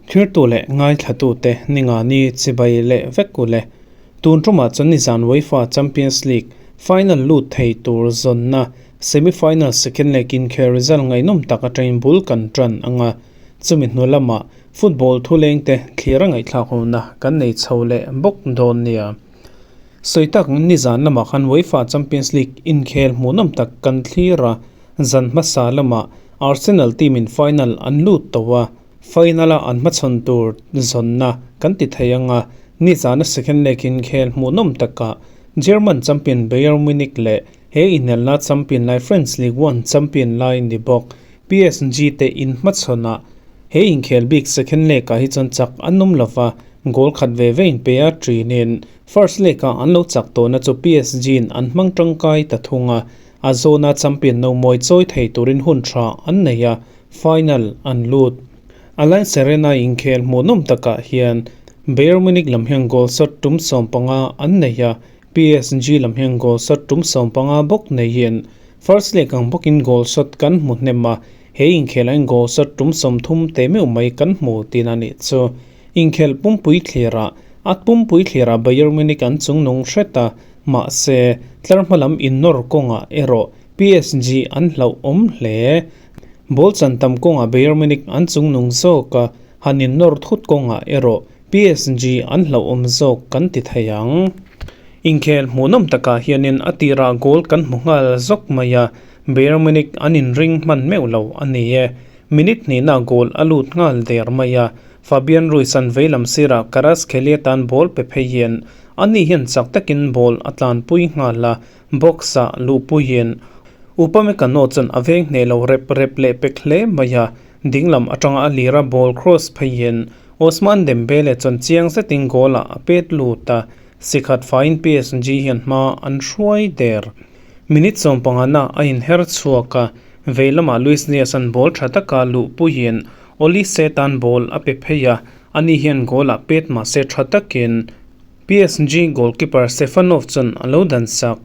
Thirtu leh ngaithlatute Ningani chibai leh vek u le. Tun tumah chuan nizan UEFA Champions League final lut thei tur zawnna semi-final second leg inkhel result ngaihnawm tak atangin bul kan tan ang a. Chumi hnu lamah football thulengte thlir a ngaihthlak hona kan nei chho leh bawk dawn nia. Sawi tak nizan lamah khan UEFA Champions League inkhel hmuhnawm tak kan thlir a, zan hmasa lamah Arsenal team in final an lut tawh a, final a an hmachhawn tur zawnna kan ti thei ang a, nizana second leg inkhel hmuhnawm takah German champion Bayern Munich leh he inelna champion lai French Ligue 1 champion lai ni bawk PSG te inhmachhawn ah he inkhel bik second leg ah hi chuan chak an awm lova, Goal khat ve ve in pe a, Trinin first leg ah an lo chak tawhna chu PSG in an hmang tangkai ta thung a, a zawna champion no mawi chawi thei turin hun tha an nei a, final an lut. Allianz Arena inkhel hmuhnawm takah hian Bayern Munich lam hian goal shot tum 15 an nei a, PSG lam hian goal shot tum 15 bawk neiin first leg ang bawkin goal shot kan hmu hnem a, he inkhelah hian goal shot tum 30 teh meuh mai kan hmu tihna a nih chu. Inkhel pumpui thlirah a pumpui thlirah Bayern Munich an chungnung hret a, mahse, tlar hma lam innawr kawngah erawh PSG an hlauhawm hle. Ball chan tam kawngah Bayern Munich an chungnung zawk a, han innawr thut kawngah erawh PSG an hlauhawm zawk kan ti thei ang. Inkhel hmuhnawm takah hianin a tirah goal kan hmu nghal zawk mai a, Bayern Munich an inring hman meuh lo a ni e. Minute hnihna goal a lut nghal der mai a, Fabian Ruiz an veilam sirah Kvaratskhelia tan ball pe phei hian ani hian chak takin ball a tlanpui nghal a, box ah luhpuiin Upamecano chuan a veng hneh lo rep rep leh pek hle mai a, dinglam atanga a lira ball cross pheiin Ousmane Dembele chuan chiang zetin goal ah a pet lut a, sikhat faiin PSG hian hma an hruai der. Minute 15 na a inher chhuak a, veilamah Luis Diaz an ball tha taka luhpuiin Olise tan ball a pe phei a, ani hian goal ah pet mah se tha takin PSG goalkeeper Stefanov chuan a lo dan sak.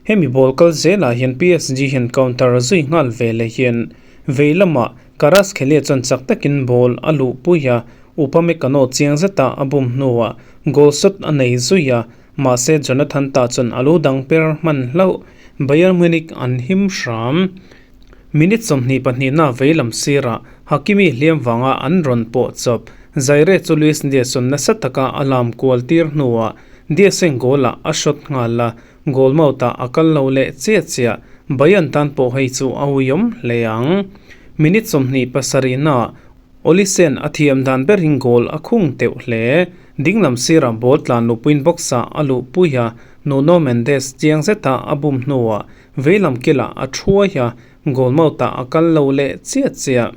Hemi ball kal zelah hian PSG hian counter zui nghal ve leh hian vei lamah Kvaratskhelia chuan chak takin ball a luhpui a, Upamecano chiang zeta a bum hnuah goal shot a nei zui a, mahse Jonathan Tah chuan a lo dang per hman hlauh. Bayern Munich an him hram. Minute 22 na veilam sirah Hakimi hliam wanga an rawn pawh chawp. Zaire chu Luis Diaz chuan nasa taka a lam kual tir hnuah Diaz hian goal ah a shot nghal a, goal mouth ah a kal lo leh chiah chiah. Bayern tan pawh hei chu a uiawm hle ang. Minute 27 na Olisen a thiam dan berin goal a khung teuh hle. Dinglam sirah ball tlan luhpuiin box ah a luhpui a, Nuno Mendes chiang zeta a bum hnuah Veilam kilah a thuai a, goal mouth ah a kal lo leh chiah chiah.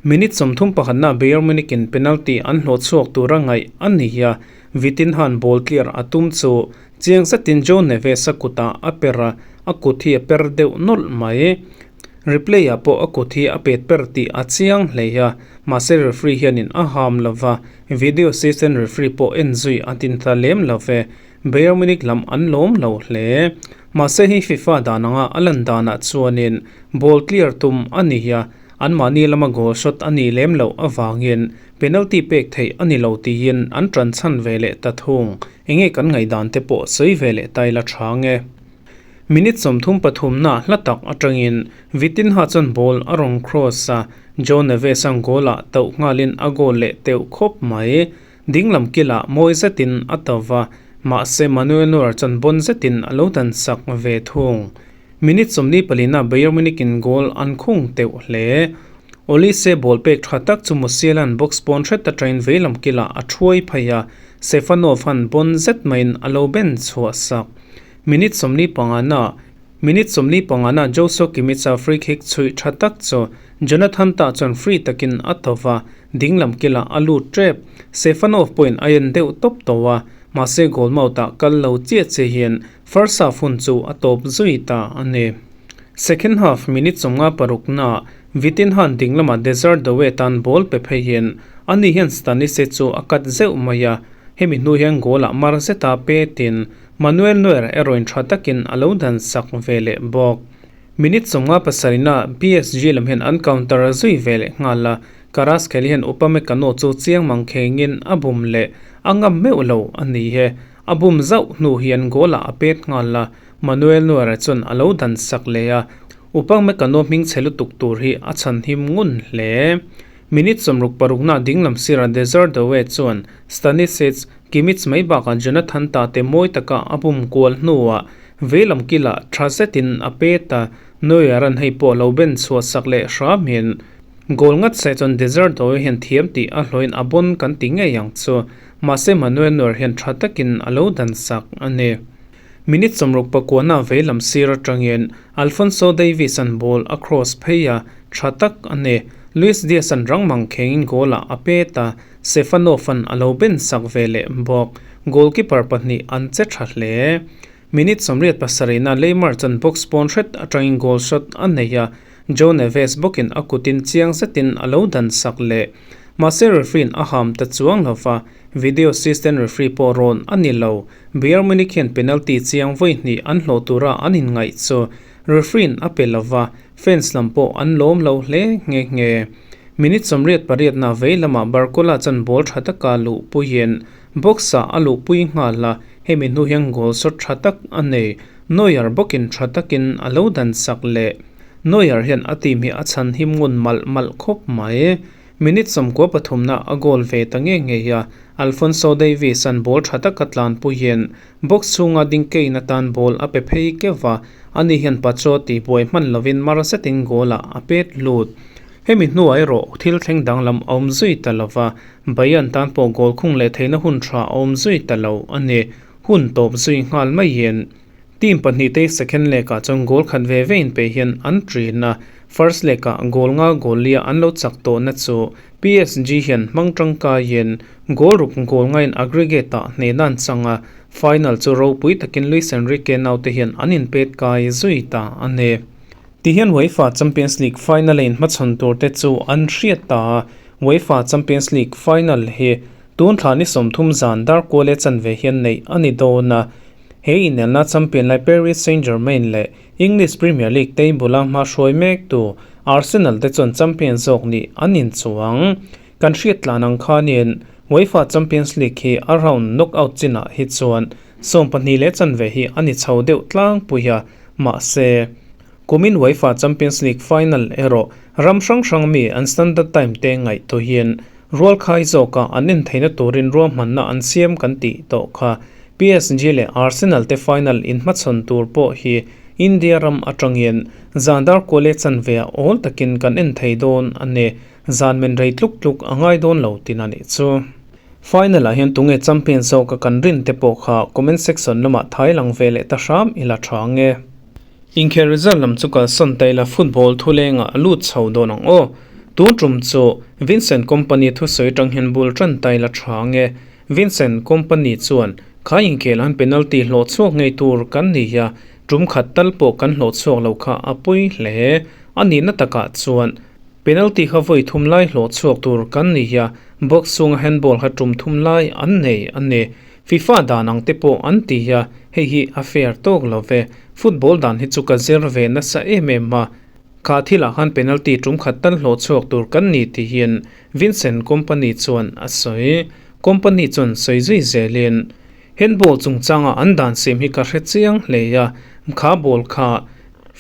Minute 31 na Bayern Munich in penalty an hlawh chhuak tura ngaih a ni a, Vitinhan ball clear a tum chu chiang zetin Joe Neves a kutah a per a, a kut hi a per deuh nawlh mai. Replay ah pawh a kut hi a pet per tih a chiang hle a, mahse referee hianin a ham lova, video assistant referee pawh en zui a tin ta lem lo ve. Bayern Munich lam an lawm lo hle. Mahse hei FIFA dan anga a lan danah chuanin ball clear tum a ni a, anmahni lama goal shot a nih lem loh avangin penalty pek theih a ni lo tiin an tan chhan ve leh ta thung. Enge kan ngaihdan te pawh sawi ve leh ta ila tha nge. Minute 33 na hla tak atangin Vitinha chuan ball a rawn cross a, Joe Neves an goal ah tauh nghalin a goal leh teuh khawp mai. Dinglam kilah mawi zetin a to va, mahse Manuel Neuer chuan bawn zetin a lo dan sak ve thung. Minute 44 na Bayern Munich in goal an khung teuh hle. Olise ball pek tha tak chu Musiala-a'n box pawn hret atangin veilam kilah a thuai phei a, Stefanov han bawn zet maiin a lo ben chhuah sak. Minute 45 na Minute 45 na Joshua Kimmich-a free kick chhuih tha tak chu Jonathan Tah chuan free takin a to va, dinglam kilah a lut tep. Stefanov pawhin a en deuh tawp tawh a, mahse goal mouth ah kal lo chiah che hian first half hun chu a tawp zui ta a ni. Second half minute 56 na Vitinhan dinglamah Desire Doue tan ball pe phei hian ani hian Stanise chu a cut zeuh mai a, hemi hnu hian goal ah mar zeta petin Manuel Neuer erawhin tha takin a lo dan sak ve leh bawk. Minute 57 na PSG lam hian an counter zui ve leh nghal a, Kvaratskhelia hian Upamecano chu chiang mang khengin a bum leh a ngam meuh lo a ni e. A bum zauh hnu hian goal ah a pet nghal a, Manuel Neuer chuan a lo dan sak leh a, Upamecano hming chhe lutuk tur hi a chhan him ngun hle. Minute 66 na dinglam sirah Desire Doue chuan Stanisic, Kimmich mai bakah Jonathan Tah te mawi taka a bum kual hnuah veilam kilah tha zetin a pet a, Neuer an hei pawh lo ben chhuah sak leh hramin goal ngat se chuan Desire Doue hian thiam tih a hlawhin a bawn kan ti ngei ang chu. Mahse Manuel Neuer hian tha takin a lo dan sak a ni. Minute 69 na veilam sir atangin Alphonso Davies an ball a cross phei a, tha tak a ni. Luis Diaz an rang mang khengin goal ah a pet a, Stefanov an a lo ben sak ve leh bawk. Goalkeeper pahnih an che tha hle. Minute 87 na Neymar chuan box pawn hret atangin goal shot a nei a, Joe Neves bawkin a kutin chiang zetin a lo dan sak leh. Mahse referee in a ham ta chuang lova, video assistant referee pawh rawn a ni lo. Bayern Munich hian penalty chiang vawi hnih an hlawh tura an inngaih chu referee in a pe lova, fans lam pawh an lawm lo hle nghe nghe. Minute 88 na vei lamah Barcola chuan ball tha taka luh puiin box ah a luh pui nghal a, hemi hnu hian goal shot tha tak a nei. Neuer bawkin tha takin a lo dan sak leh. Neuer hian a team hi a chhan him ngun malh malh khawp mai. Minute 93 na a goal ve ta nge ngei a, Alphonso Davies an ball tha taka tlan puiin box chhunga ding Kane atan ball a pe phei keuh a, ani hian Pacho tih buai hman lovin mar zetin goal ah a pet lut. Hemi hnuah erawh thil thleng danglam a awm zui ta lova, Bayern tan pawh goal khung leh theihna hun tha a awm zui ta lo a ni. Hun tawp zui nghal maiin team pahnih te second leg ah chuan goal khat ve ve in pe hian an ṭin a, first leg ah goal nga goal lia an lo chak tawh na chu PSG hian hmang tangkaiin goal ruk goal nga in aggregate ah hnehna an chang a, final chu ropui takin Luis Enrique naute hian an inpet kai zui ta a ni. Ti hian UEFA Champions League final a inhmachhawn tur te chu an hriat ta a, UEFA Champions League final hi tun thla ni 30 zan dar kual leh chanve hian neih a ni dawn a, he inelna champion lai Paris Saint-Germain leh English Premier League table a hma hruai mek tu Arsenal te chuan champion zawk nih an inchuang. Kan hriat tlan ang khanin UEFA Champions League hi a round knockout chinah hi chuan 12 leh chanve hi a ni chho deuh tlangpui a, mahse kumin UEFA Champions League final erawh ram hrang hrang mi an standard time te ngaihtuahin rual khai zawka an en theihna turin ruahmanna an siam kan tih tawh kha. PSG leh Arsenal te final inhmachhawn tur pawh hi India ram atangin zan dar kual leh chanve ah awl takin kan en thei dawn a ni. Zan men rei tluk tluk a ngai dawn lo tin a nih chu. Final ah hian tunge champion zawk a kan rin te pawh kha comment section lamah thai lang ve leh ta hram ila tha nge. Inkhel result lam chu kalsawn ta ila football thulengah a lut chho dawn ang aw. Tun tum chu Vincent Kompany thusawi tang hian bul tan ta ila tha nge. Vincent Kompany chuan kha inkhel an penalty hlawh chhuak ngei tur kan ni a, tum khat tal pawh kan hlawh chhuak lo kha a pawi hle. A nihna takah chuan penalty kha vawi thum lai hlawh chhuak tur kan ni a, box chhunga handball kha tum thum lai an nei a ni. FIFA dan ang te pawh an ti a, hei hi a fair tawk lo ve. Football dan hi chu ka zir ve nasa em em a, kha thilah khan penalty tum khat tal hlawh chhuak tur kan ni ti hian Vincent Kompany chuan a sawi. Kompany chuan sawi zui zelin, Handball chungchanga an dan siam hi ka hre chiang hle a, kha ball kha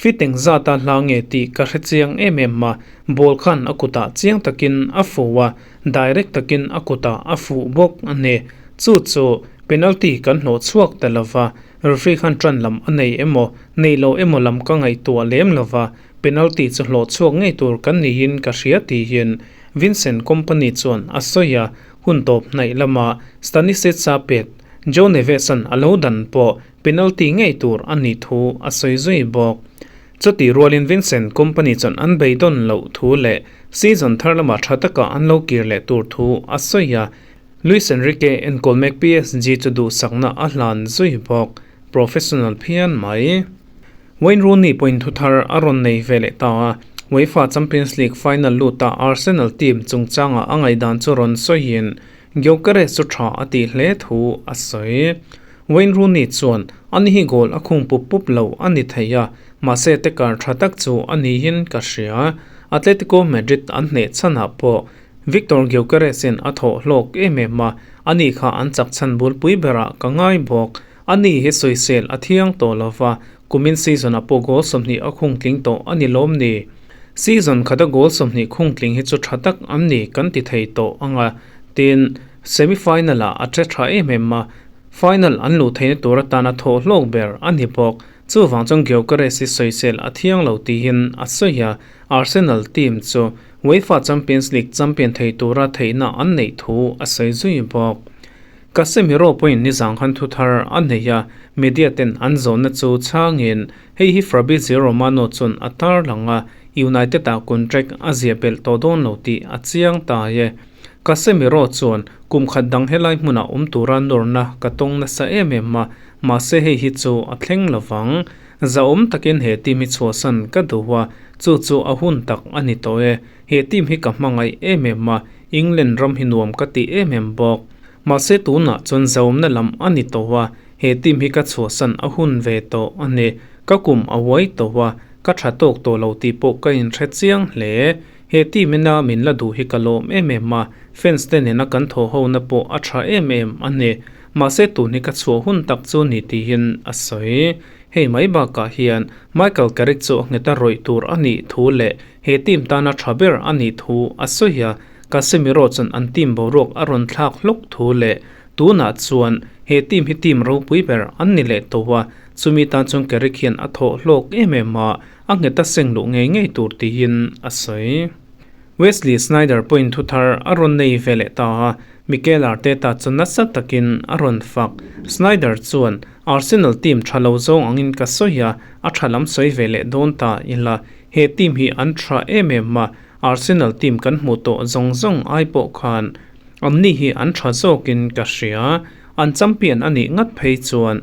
fit engzata hla nge tih ka hre chiang em em a, ball khan a kutah chiang takin a fuh a, direct takin a kutah a fuh bawk a ni. Chu chu penalty kan hlawh chhuak ta lova, referee khan tan lam a nei emaw, nei lo emaw lam ka ngaihtuah lem lova, penalty chu hlawh chhuak ngei tur kan niin ka hria tihin Vincent Kompany chuan a sawi a, hun tawp hnaih lama Stanisic a pet Joe Neves an a lo dan pawh penalty ngei tur a nih thu a sawi zui bawk. Chutih rualin Vincent Kompany chuan an beidawn loh thu leh season thar lama tha taka an lo kir leh tur thu a sawi a, Luis Enrique enkawl mek PSG chu duhsakna a hlan zui bawk. Professional phian mai. Wayne Rooney pawhin thu thar a rawn nei ve leh ta a, UEFA Champions League final luta Arsenal team chungchanga a ngaihdan chu rawn sawiin Gyökeres chu tha a tih hle thu a sawi. Wayne Rooney chuan ani hi goal a khung pup pup lo a ni thei a, Mahse attacker tha tak chu a niin ka hria. Atletico Madrid an hneh chhanah pawh Viktor Gyokeres-in a thawh hlawk em em a, ani kha an chak chhan bulpui berah ka ngai bawk. Ani hi sawisel a thiang tawh lo va, kumin season-ah pawh goal 20 a khung tling tawh a ni lawm ni? Season khata goal 20 khung tling hi chu tha tak an ni kan ti thei tawh ang a, tin, semi-final-ah a che tha em em a, final an luh theihna tur atana thawh hlawk ber a ni bawk. Chuvang chuan Gyokeres hi sawisel a thiang lo tiin a sawi a, Arsenal team chu UEFA Champions League champion thei tura theihna an neih thu a sawi zui bawk. Casemiro pawhin nizang khan thu thar a nei a, media ten an zawnna chu chhangin hei hi Fabrizio Romano chuan a tarlang a, United ah contract a ziah belh tawh dawn lo tih a chiang ta e. Casemiro chuan kum khat dang helai hmunah awm tura nawrna ka tawng nasa em em a, mahse hei hi chu a thleng lovang. Zahawm takin he team hi chhuahsan ka duh a, chu chu a hun tak a ni tawh e. He team hi ka hmangaih em em a, England ram hi nuam ka ti em em bawk. Mahse tunah chuan zahawmna lam a ni tawh a, he team hi ka chhuahsan a hun ve tawh a ni. Ka kum a uai tawh a, ka tha tawk tawh lo tih pawh ka inhre chiang hle. He team ina min la duh hi ka lawm em em a, fans te nena kan thawh hona pawh a tha em em a ni. Mahse tun hi ka chhuah hun tak chu ni tiin a sawi. Hei mai bakah hian Michael Carrick chu a nghet a rawih tur a nih thu leh he team tana tha ber a nih thu a sawi a, Casemiro chuan an team boruak a rawn thlak hlawk thu leh tunah chuan he team hi team ropui ber an ni leh tawh a, chumi tan chuan Carrick hian a thawh hlawk em em a, a nghet a seng luh ngei ngei tur tiin a sawi. Wesley Sneijder pawhin thu thar a rawn nei ve leh ta a, Mikel Arteta chu nasa takin a rawn fak. Sneijder chuan, Arsenal team tha lo zawng angin ka sawi a, a tha lam sawi ve leh dawn ta ila. He team hi an tha em em a, Arsenal team kan hmuh tawh zawng zawng ai pawh khan anni hi an tha zawkin ka hria. An champion a nih ngat phei chuan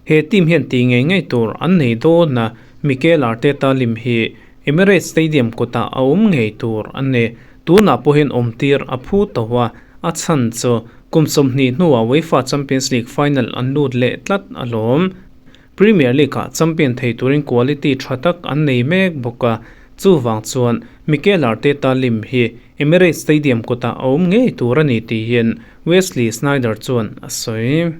he team hian ti ngei ngei tur an nei dawn a, Mikel Arteta lim hi Emirates Stadium kawtah a awm ngei tur a ni. Tunah pawhin awmtir a phu tawh a, a chhan chu kum 20 hnuah UEFA Champions League final an lut leh tlat alawm. Premier League-ah champion thei turin quality tha tak an nei mek bawk a, chuvang chuan Mikel Arteta lim hi Emirates Stadium kawtah a awm ngei tur a ni tiin Wesley Sneijder chuan a sawi.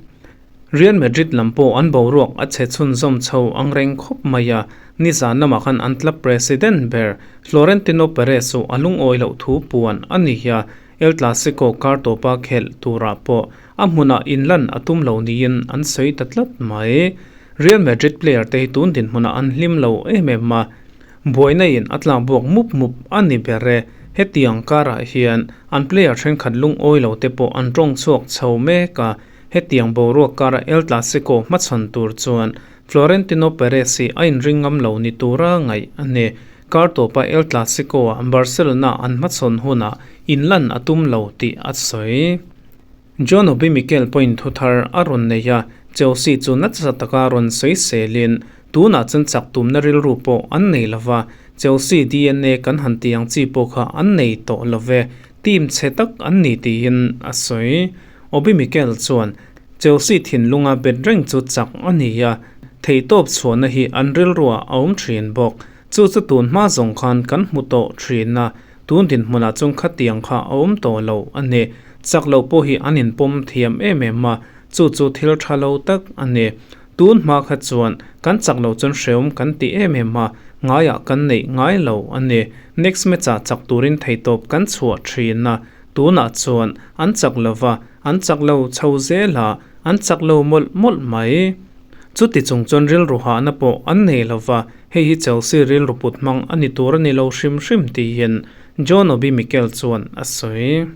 Real Madrid lam pawh an boruak a chhe chhunzawm chho ang reng khawp mai a, nizan lamah khan an club president ber Florentino Perez chu a lungawi loh thu puan a ni a, El Clasico kar tawpa khelh turah pawh a hmunah inlan a tum lo niin an sawi ta tlat mai. Real Madrid player te hi tun dinhmunah an hlim lo em em a, buaina in a tlak buak mup mup a ni ber e. Hetiang karah hian an player thenkhat lungawi lo te pawh an tawng chhuak chho mek a, Hetiang boruak kara El Clasico hmachhawn tur chuan Florentino Perez hi a inring ngam lo ni tura ngaih a ni. Kar tawpa El Clasico-ah Barcelona an hmachhawn hunah inlan a tum lo tih a sawi. John Obi Mikel pawhin thu thar a rawn nei a, Chelsea chu nasa taka rawn sawi selin tunah chuan chak tumna rilru pawh an nei lo va, Chelsea DNA kan han tih ang chi pawh kha an nei tawh lo ve, team chhe tak an ni tiin a sawi. Obi Mikel chuan Chelsea thinlunga bet reng chu chak a ni a, theihtawp chhuahna hi an rilruah a awm thin bawk. Chu chu tun hma zawng khan kan hmu tawh thin a, tun dinhmunah chuan khatiang kha a awm tawh lo a ni. Chak loh pawh hi an inpawm thiam em em a, chu chu thil tha lo tak a ni. Tun hma kha chuan kan chak loh chuan hreawm kan ti em em a, ngaiah kan neih ngai lo a ni. Next match-ah chak turin theihtawp kan chhuah thin a, Tunah chuan an chak lo va, an chak lo chho zel a, an chak lo mawlh mawlh mai. Chuti chung chuan rilru hahna pawh an nei lo va, hei hi Chelsea rilru put hmang a ni tur a ni lo hrim hrim tiin John Obi Mikel chuan a sawi.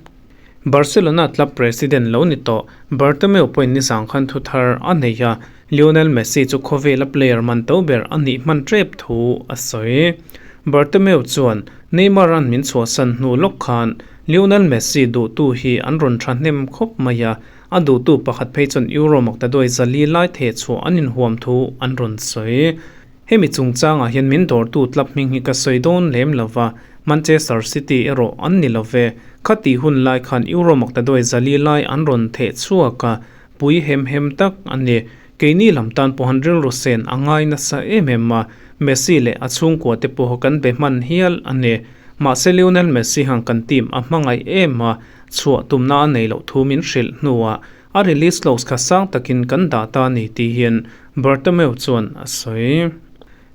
Barcelona club president lo ni tawh Bartomeu pawhin nizang khan thu thar a nei a, Lionel Messi chu khawvela player man to ber a nih hman tep thu a sawi. Bartomeu chuan Neymar-a'n min chhuahsan hnu lawk khan Lionel Messi duhtu hi an rawn thahnem khawp mai a, a duhtu pakhat phei chuan Euro maktaduai 400 lai theh chhuah an inhuam thu an rawn sawi. Hemi chungchangah hian min dawrtu club hming hi ka sawi dawn lem lo va, Manchester City erawh an ni lo ve. Khatih hun lai khan Euro maktaduai 400 lai an rawn theh chhuak a, pui hem hem tak a ni. Keini lam tan pawh han rilru sen a ngai nasa em em a, Messi leh a chhungkua te pawh kan be hman hial a ni. Mahse Lionel Messi han kan team a hmangaih em a, chhuah tumna a nei loh thu min hrilh hnuah a release clause kha sang takin kan dah ta a ni tihin Bartomeu chuan a sawi.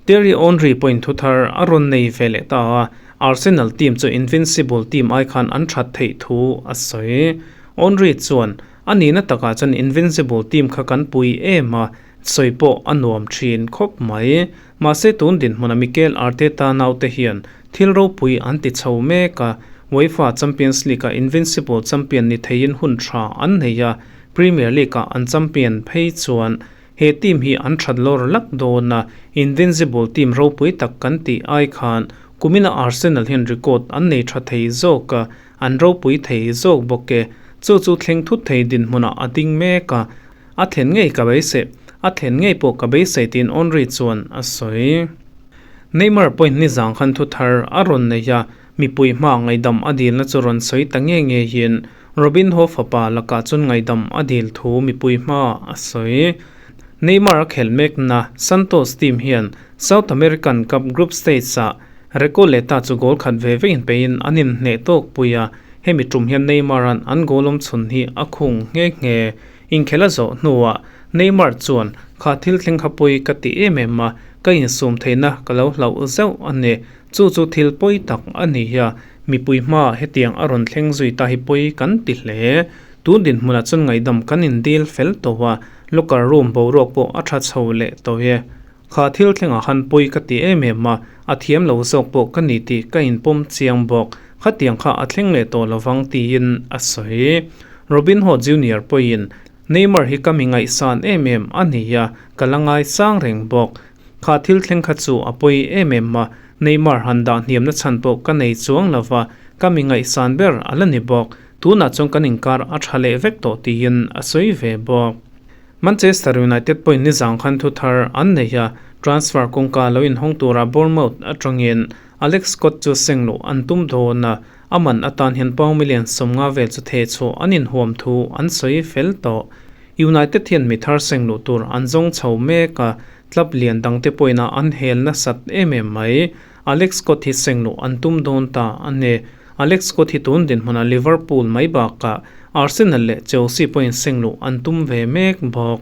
Thierry Henry pawhin thu thar a rawn nei ve leh ta a, Arsenal team chu invincible team ai khan an that theih thu a sawi. Henry chuan, A nihna takah chuan invincible team kha kan pui em a, sawi pawh a nuam thin khawp mai. Mahse tun dinhmuna Mikel Arteta naute hian thil ropui an ti chho mek a, UEFA Champions League-ah invincible champion ni theiin hun tha an nei a, Premier League-ah an champion phei chuan he team hi an that lawr lak dawn a, invincible team ropui tak kan tih ai khan kumina Arsenal hian record an nei tha thei zawk a, an ropui thei zawk bawk e. Chu chu thleng thut thei dinhmunah a ding mek a, a thlen ngei ka beisei, a thlen ngei pawh ka beisei tiin Henry chuan a sawi. Neymar pawhin nizang khan thu thar a rawn nei a, mipui hmaa ngaihdam a dilna chu rawn sawi ta nge ngeiin Robinho fapa lakah chuan ngaihdam a dil thu mipui hmaa a sawi. Neymar a khelh mekna Santos team hian South American Cup group stage-ah Recoleta chu goal khat ve vein peiin an inhneh tawk pui a, hemi tum hian Neymar-a'n an goal awm chhun hi a khung nghe nghe. Inkhel a zawh hnuah Neymar chuan, Kha thil thleng kha pawi ka ti em em a, ka insum theihna ka lo hlauh zeuh a ni. Chu chu thil pawi tak a ni a, mipui hmaah hetiang a rawn thleng zui ta hi pawi kan ti hle. Tun dinhmunah chuan ngaihdam kan indil fel tawh a, locker room boruak pawh a tha chho leh tawh e. Kha thil thlengah khan pawi ka ti em em a, a thiam lo zawk pawh ka ni tih ka inpawm chiang bawk. Khatiang kha a thleng leh tawh lovang tiin a sawi. Robinho Junior pawhin, Neymar hi ka mi ngaihsan em em a ni a, ka la ngaisang reng bawk. Kha thil thleng kha chu a pawi em em a, Neymar han dah hniamna chhan pawh ka nei chuang lova, ka mi ngaihsan ber a la ni bawk. Tunah chuan kan inkar a tha leh vek tawh tiin a sawi ve bawk. Manchester United pawhin nizang khan thu thar an nei a, transfer kawngka lo inhawng tura Bournemouth atangin Alex Scott chu seng luh an tum dawn a, a man atan hian pound million 50 vel chu theh chhuah an inhuam thu an sawi fel tawh. United hian mi thar seng luh tur an zawng chho mek a, club lian dangte pawhin a an hel nasat em em mai. Alex Scott hi seng luh an tum dawn ta a ni. Alex Scott hi tun dinhmunah Liverpool mai bakah Arsenal leh Chelsea pawhin seng luh an tum ve mek bawk.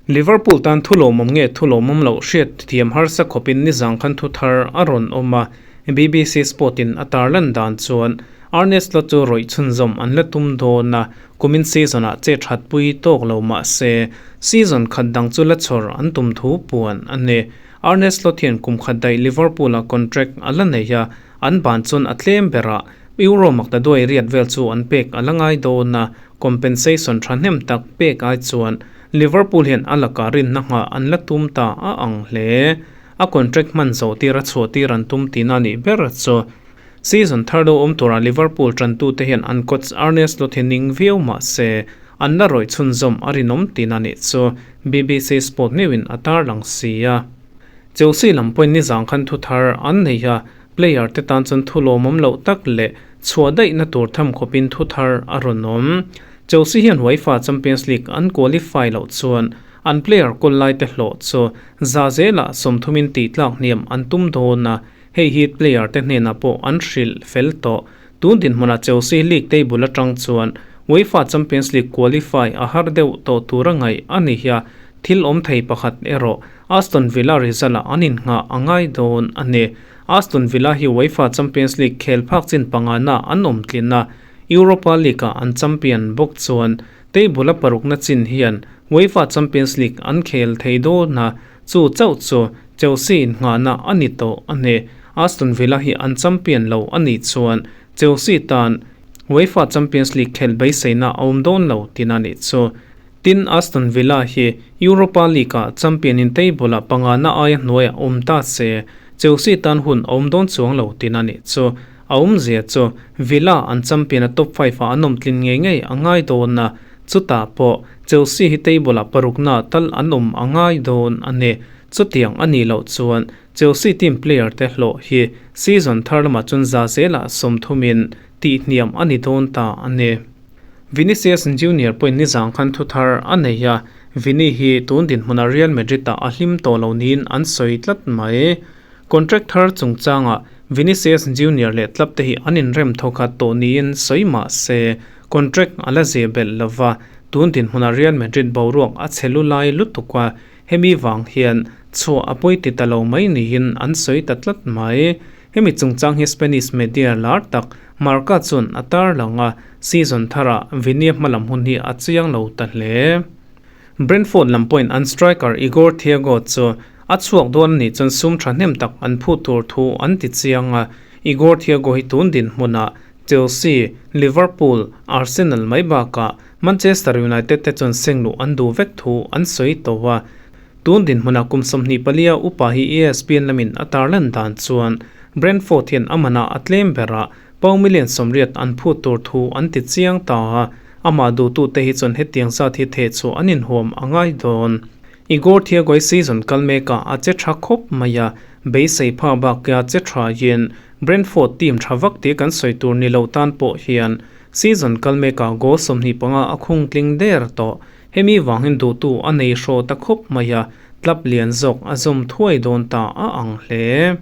Liverpool tan thu lawmawm nge thu lawmawm loh hriat thiam harsa khawpin nizang khan thu thar a rawn awm a, BBC Sport-in a tarlan dan chuan Arne Slot chu rawih chhunzawm an la tum dawn a, kumin season-ah che thatpui tawk lo mah se season khat dang chu la chhawr an tum thu puan a ni. Arne Slot hian kum khat daih Liverpool-a contract a la nei a, An ban chuan a tlem berah Euro makta duai riat vel chu an pek a la ngai dawn a, compensation thahnem tak pek ai chuan Liverpool hian a lakah rinna nghah an la tum ta a ang hle. A contract hman zawh tir a chhuah tir an tum tihna a nih ber chu. Season thar lo awm turah Liverpool tantute hian an coach Arne Slot hi ning viau mah se an la rawih chhunzawm a rinawm tihna a nih chu BBC Sport News-in a tarlang si a. Chelsea lam pawhin nizang khan thu thar an nei a, player te tan chuan thu lawmawm loh tak leh chhuah daihna tur tham khawpin thu thar a rawn awm. Chelsea hian UEFA Champions League an qualify loh chuan an player kawl lai te hlawh chu za zelah sawmthumin tih tlak hniam an tum dawn a, hei hi player te hnenah pawh an hrilh fel tawh. Tun dinhmunah Chelsea league table atang chuan UEFA Champions League qualify a har deuh tawh tur a ngaih a ni a, thil awm thei pakhat erawh Aston Villa result-ah an innghah a ngai dawn a ni. Aston Villa hi UEFA Champions League khel phak chin pangana an awm tlin a, Europa League-ah an champion bawk chuan table-a parukna chin hian UEFA Champions League an khel thei dawn a, chu chauh chu Chelsea innghahna a ni tawh a ni. Aston Villa hi an champion lo a nih chuan Chelsea tan UEFA Champions League khel beiseina a awm dawn lo tihna a nih chu. Tin, Aston Villa hi Europa League-ah champion in table-ah pangana aia hnuaiah awm ta se, Chelsea tan hun a awm dawn chuang lo tihna a nih chu. A awmzia chu Villa an champion a top five-ah an awm tlin ngei ngei a ngai dawn a, chutah pawh Chelsea hi table-ah parukna tal an awm a ngai dawn a ni. Chutiang a nih loh chuan Chelsea team player te hlawh hi season thar lamah chuan za zelah sawmthumin tihhniam a ni dawn ta a ni. Vinicius Junior pawhin nizang khan thu thar a nei a, Vini hi tun dinhmunah Real Madrid-ah a hlim tawh lo niin an sawi tlat mai. Contract thar chungchangah Vinicius Junior leh club te hi an inrem thawkhat tawh niin sawi mah se, contract a la zeh belh lova, tun dinhmunah Real Madrid boruak a chhe lu lai lutuk a, hemi vang hian chhuah a pawi ti ta lo mai niin an sawi ta tlat mai. Hemi chungchang hi Spanish media lar tak Marca chuan a tarlang a, season tharah Vini-a hmalam hun hi a chiang lo ta hle. Brentford lam pawhin an striker Igor Thiago chu a chhuak dawn a nih chuan sum thahnem tak an phut tur thu an ti chiang a, Igor Thiago hi tun dinhmunah Chelsea, Liverpool, Arsenal mai bakah Manchester United te chuan sengluh an duh vek thu an sawi tawh a. Tun dinhmunah kum 24 upa hi ESPN lamin a tarlan dan chuan Brentford hian a manah a tlem berah pound million 80 an phut tur thu an ti chiang ta a. Amah duhtute hi chuan hetiang zat hi theh chhuah an inhuam a ngai dawn. Igor Thiago-i season kal mekah a che tha khawp mai a, beisei phak bakah che tha hian Brentford team tha vak tih kan sawi tur ni lo tan pawh hian season kal mekah goal 25 a khung tling der tawh. Hemi vangin duhtu a nei hraw ta khawp mai a, club lian zawk a zawm thuai dawn ta a ang hle.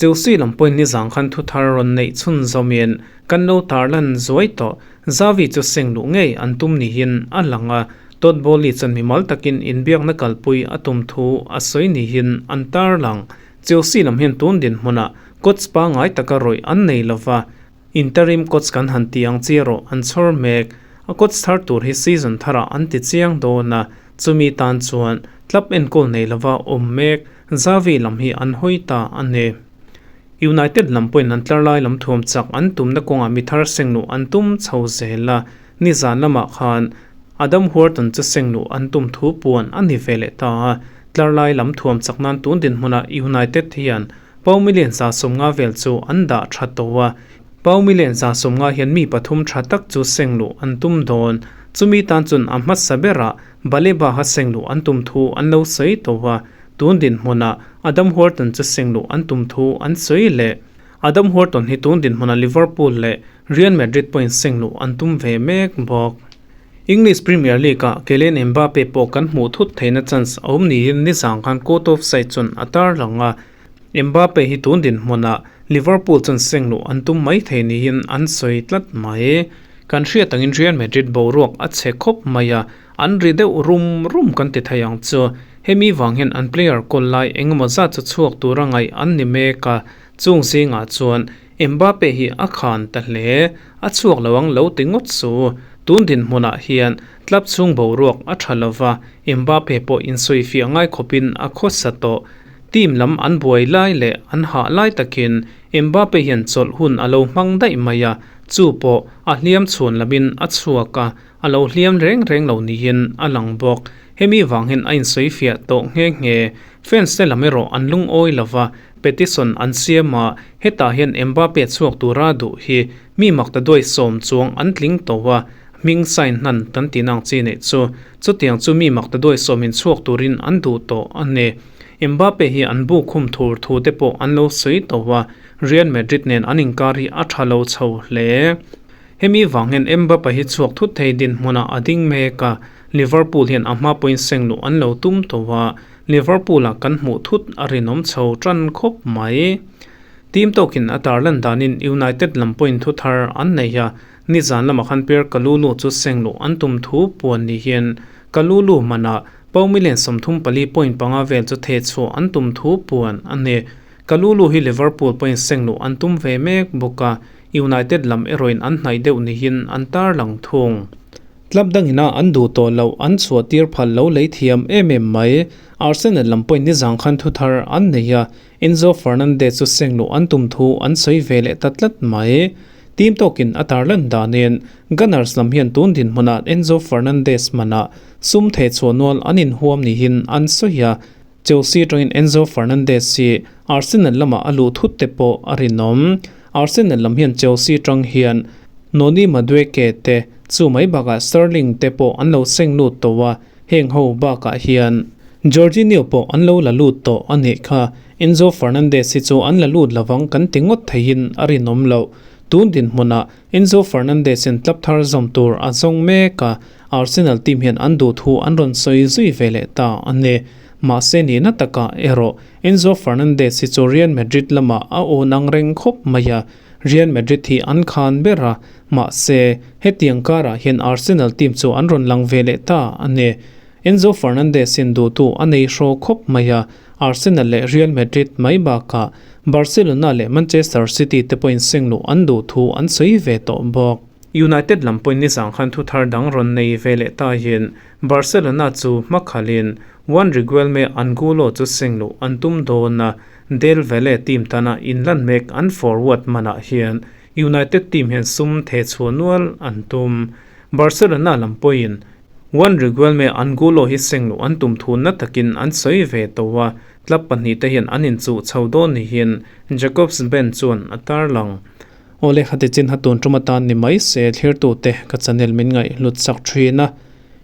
Chelsea lam pawhin nizang khan thuthar rawn neih chhun zawmin kan lo tarlan zuai tawh. Xavi chu seng luh ngei an tum niin a lang a, Todd Boehly chuan mimal takin inbiakna kalpui a tum thu a sawi niin an tarlang. Chelsea lam hian tun dinhmunah coach pangngai taka rawih an nei lova, interim coach kan han ti ang chi erawh an chhawr mek. A coach thar tur hi season tharah an ti chiang dawn a, chumi tan chuan club enkawl nei lova awm mek Xavi lam hi an hawi ta a ni. United lam pawhin an tlar lai lam thuam chak an tumna kawngah mi thar sengluh an tum chho zel a, nizan lamah khan Adam Wharton chu sengluh an tum thu puan a ni ve leh ta a, tlar lai lam thuam chak nan tun dinhmunah United hian pau million 150 vel chu an dah tha tawh a, pau million 150 hian mi pathum tha tak chu sengluh an tum dawn, chumi tan chuan a hmasa berah Baleba ha sengluh an tum thu an lo sawi tawh a. Tun dinhmunah Adam Wharton chu sengluh an tum thu an sawi leh. Adam Wharton hi tun dinhmunah Liverpool leh Real Madrid pawhin sengluh an tum ve mek bawk. English Premier League-ah Kylian Mbappe pawh kan hmuh thut theihna chance a awm niin nizang khan Court of Side chuan a tarlang a. Mbappe hi tun dinhmunah Liverpool chuan sengluh an tum mai thei niin an sawi tlat mai. Kan hriat angin Real Madrid boruak a chhe khawp mai a, An ri deuh rum rum kan ti thei ang chu. Hemi vang hian an player kawl lai engemaw zat chu chhuak tura ngaih an ni mek a, chung zingah chuan Mbappe hi a khan ta hle. A chhuak lo ang lo ti ngawt su. Tun dinhmunah hian club chhung boruak a tha lova, Mbappe pawh insawifiah ngai khawpin a khawsa tawh. Team lam an buai lai leh an hah lai takin Mbappe hian chawlh hun a lo hmang daih mai a, chu pawh a hliam chhuan lamin a chhuak a, A lo hliam reng reng lo niin a lang bawk. Hemi vang hian a insawi fiah tawh nghe nghe. Fans te lam erawh an lungawi lo va, petition an siam a, hetah hian Mbappe chhuak tura duh hi mi mak ta duai sawm chuang an tling tawh a, hming sign hnan kan tih nang chi neih chu. Chutiang chu mi mak ta duai sawmin chhuak turin an duh tawh a ni. Mbappe hi an bu khum thur thu te pawh an lo sawi tawh a, Real Madrid nen an inkar hi a tha lo chho hle. Hemi vang hian Mbappe hi chhuak thut thei dinhmunah a ding mek a, Liverpool hian a hma pawhin sengluh an lo tum tawh a, Liverpool-ah kan hmuh thut a rinawm chho tan khawp mai. Team tawkin a tarlan danin United lam pawhin thu thar an nei a, nizan lamah khan Pierre Kalulu chu sengluh an tum thu puan ni hian Kalulu manah pau million 34.5 vel chu thehchhuah an tum thu puan a ni. Kalulu hi Liverpool pawhin sengluh an tum ve mek bawk a, United lam erawhin an hnaih deuh nihin an tarlang thung. Club dangina an duh tawh loh an chhuah tir phal lo lei thiam em em mai. Arsenal lam pawhin nizang khan thu thar an nei a, Enzo Fernandez chu sengluh an tum thu an sawi ve leh ta tlat mai. Team tawkin a tarlan danin Gunners lam hian tun dinhmunah Enzo Fernandez manah sum thehchhuah nual an inhuam nihin an sawi a, Chelsea atangin Enzo Fernandez hi Arsenal lamah a luh thut te pawh a rinawm. Arsenal lam hian Chelsea atang hian Noni Madueke te chu mai bakah Sterling te pawh an lo seng lut tawh a, heng ho bakah hian Jorginho pawh an lo la lut tawh a nih kha. Enzo Fernandez hi chu an la lut lovang kan ti ngawt theihin a rinawm loh. Tun dinhmunah Enzo Fernandez in club thar zawm tur a zawng mek a, Arsenal team hian an duh thu an rawn sawi zui ve leh ta a ni. Mahse nihna takah erawh Enzo Fernandez hi chu Real Madrid lamah a awn ang reng khawp mai a, Real Madrid hi an khan ber a, mahse hetiang karah hian Arsenal team chu an rawn lang ve leh ta a ni. Enzo Fernandez hian duhtu a nei hraw khawp mai a, Arsenal leh Real Madrid mai bakah Barcelona leh Manchester City te pawhin sengluh an duh thu an sawi ve tawh bawk. United lam pawhin nizang khan thu thar dang rawn nei ve leh ta hian Barcelona chu hmakhalhin Juan Riguelme Angulo chu sengluh an tum dawn a, Del Valle team tana inlan mek an forward manah hian United team hian sum theh chhuah nual an tum. Barcelona lam pawhin Juan Riguelme Angulo hi sengluh an tum thu na takin an sawi ve tawh a, club pahnihte hian an inchuh chho dawn niin Jacobs Ben chuan a tarlang. Awle khati chin ha tun tum atan ni mai se thlirtute ka channel min ngaih hlut sak thin a,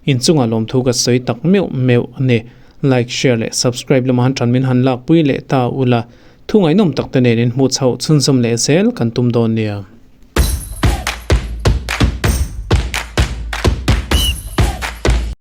inchungah lawmthu ka sawi tak meuh meuh a ni. Like, share leh subscribe lamah han tan min han lakpui leh ta ula, thu ngaihnawm tak te nen inhmuh chhoh chhunzawm leh zel kan tum dawn nia.